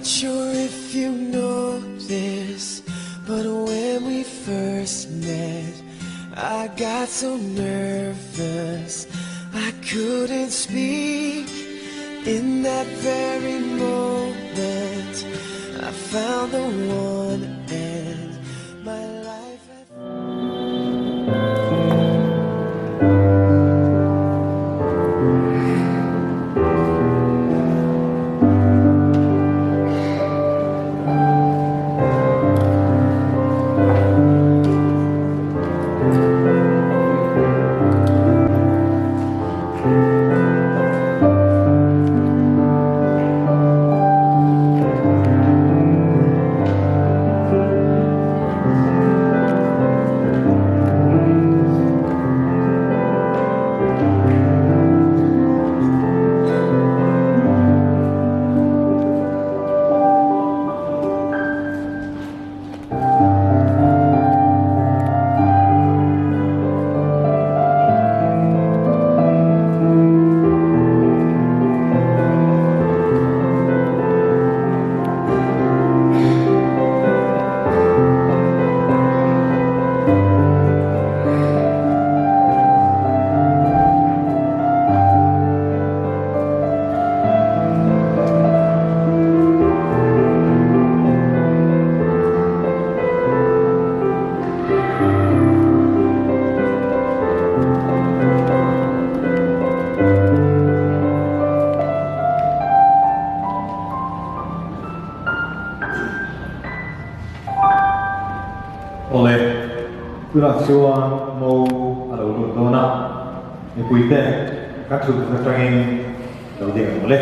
sure if you know this, but when we first met, I got so nervous I couldn't speak. In that very moment, I found the one and my life had Awle, tunah chuan mo a lo lut dawn a, mipuite kan thutna atangin lo ding ang mawle.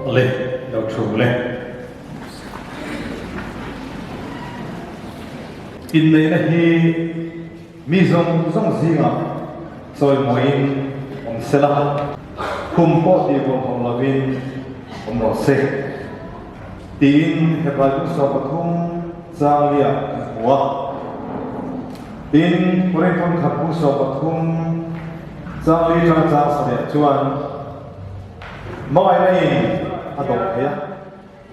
Awle, lo thu le. Inneihna hi mi zawng zawng zingah chawimawiin awm se la, khum pawh tih vuah hawng lovin awm rawh se tiin Hebrai bu 13 changlia kan hmu a. Tin, Korinthon khat bu 13 changli tanga chang sarih chuan hmangaihna in a dawp thei a.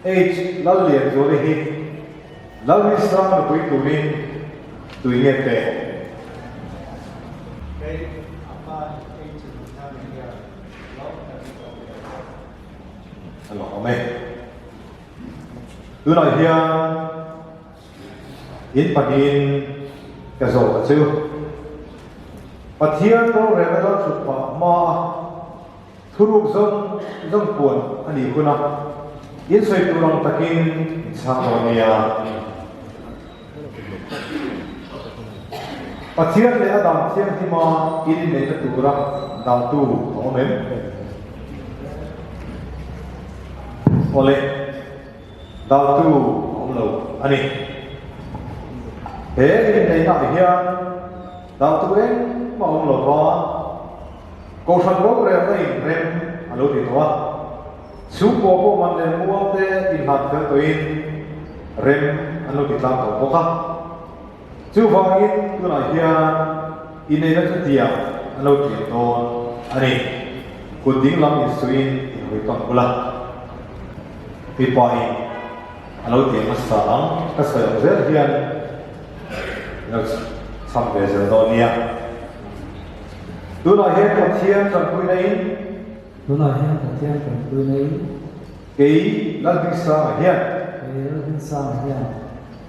H Lallianzuali hi Lalrisang nupui turin tui nge pe? Kei a pa H Nunthanga hian lawm takin ka awm ve bawk. A lawm e. Tunah hian in pahnihin ka zawh a chu. Pathian rorelna lalthut pah hma a. Thuruk zawng zawng puan a nih hun a, in sawi tur ang takin in chhang dawn nia. Pathian leh a dan thianghlima in inneihna tura daltu a awm em? Awle, daltu a awm lo a ni. He inneihna ah hian daltu engmah a awm lo va. Kohhran rorelna in rem a lo ti tawh a, chhungkaw pawh man leh muang te inhlan fel tawhin rem an lo ti tlang tawh bawk a. Chuvangin tunah hian inneihna chu tiang an lo tiam dawn a ni. Kut ding lam insuihin inhawi tawn bul a, mipa in a lo tiam hmasa ang ka sawi ang zel hian in lo chham ve zel dawn nia. Tunah hian Pathian tanpuina in. Tunah hian Pathian tanpuina in. Kei Lalhmingsanga hian. Kei Lalhmingsanga hian.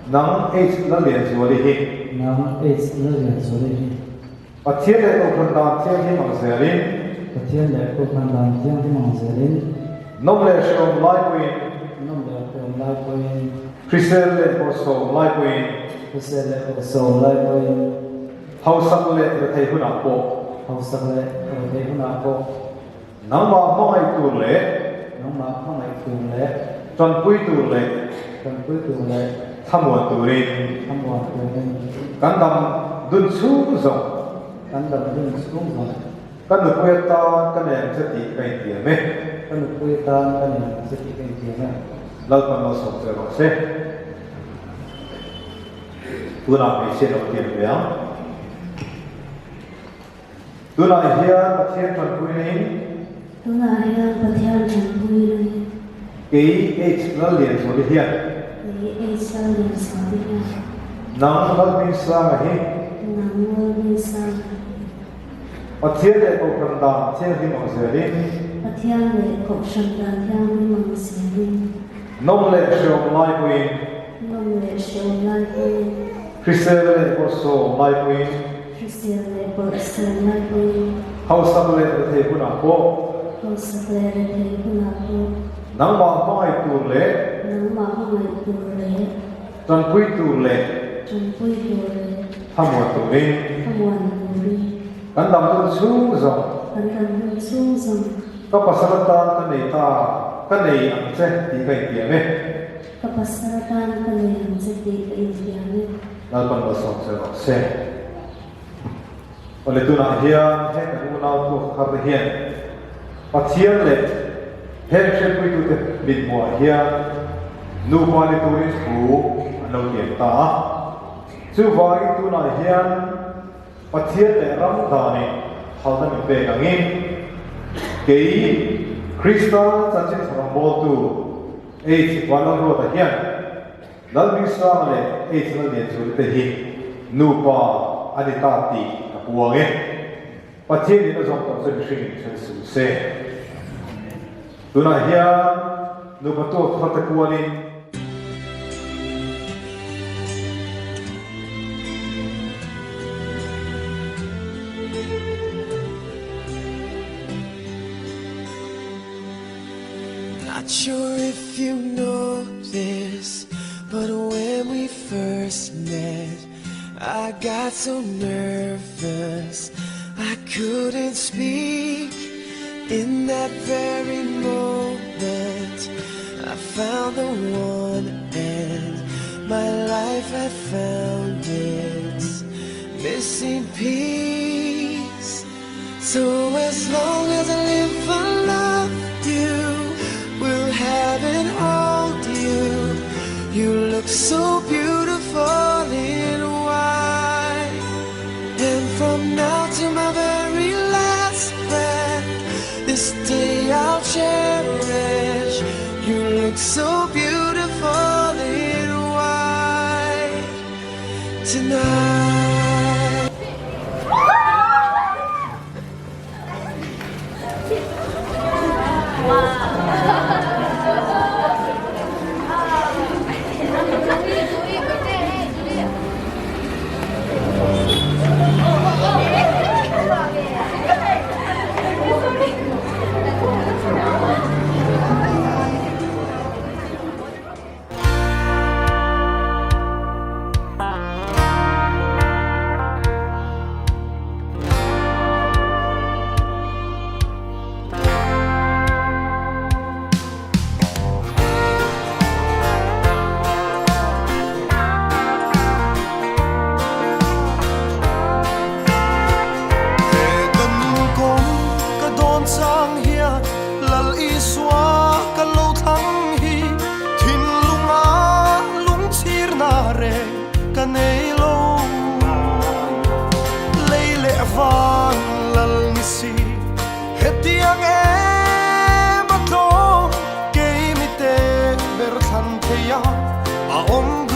Nang H Lallianzuali hi. Nang H Lallianzuali hi. Pathian leh Kohhran dan thianghlim ang zelin. Pathian leh Kohhran dan thianghlim ang zelin. Nawm leh hreawm lai pawhin. Nawm leh hreawm lai pawhin. Hrisel leh bawrhsawm lai pawhin. Hrisel leh bawrhsawm lai pawhin. Hausak leh rethei hunah pawh. Hausak leh rethei hunah pawh. Nangmah hmangaih tur leh. Nangmah hmangaih tur leh. Tanpui tur leh. Tanpui tur leh. Thlamuan turin. Thlamuan turin. Kan dam dun chhung zawng. Kan dam dun chhung zawng. Ka nupui atan ka nei ang che tih ka intiam e. Ka nupui atan ka nei ang che tih ka intiam e. Lalpan malsawm che rawh se. Tunah hmeichhia lo tiam ve ang. Tunah hian Pathian tanpuina in. Tunah hian Pathian tanpuina in. Kei H Lallianzuali hian. Kei H Lallianzuali hian. Nang Lalhmingsanga hi. Nang Lalhmingsanga hi. Pathian leh Kohhran dan thianghlim ang zelin. Pathian leh Kohhran dan thianghlim ang zelin. Nawm leh hreawm lai pawhin. Nawm leh hreawm lai pawhin. Hrisel leh bawrhsawm lai pawhin. Hrisel leh bawrhsawm lai pawhin. Hausak leh rethei hunah pawh. Hausak leh rethei hunah pawh. Nangmah hmangaih tur leh. Nangmah hmangaih tur leh. Tanpui tur leh. Tanpui tur leh. Thlamuan turin. Thlamuan turin. Kan dam hun chhung zawng. Kan dam hun chhung zawng. Ka pasal atan ka nei ta, ka nei ang che tih ka intiam e. Ka pasal atan ka nei ang che tih ka intiam e. Lalpan malsawm che rawh se. Awle tunah hian heng kan unau tuak thar te hian Pathian leh heng hriatpuitute mithmuhah hian nupa ni turin thu an lo tiam ta a. Chuvangin tunah hian Pathian leh ram danin phalna min pek angin kei Krista chanchin thawrawngbawltu H. Vanlalruata hian Lalhmingsanga leh H. Lallianzuali te hi nupa a ni ta tih ka puang e. Pathian in a zawng tawh chu mihring in then suh se. Tunah hian nupa tuak thar te kualin. Not sure if you know this, but when we first met, I got so nervous I couldn't speak. In that very moment, I found the one and my life had found its missing piece. So as long as I live, I love you. Will have and hold you. You look so beautiful in white. And from now to my very last breath, this day I'll cherish. You look so beautiful in white tonight. He ka nun kawng ka dawn chang hian Lal Isua ka lo thlang hi thinlunga lungchhirna reng ka nei lo. Lei leh van lal ni si hetiang em a tlawm kei mite ber thlan thei a a awm.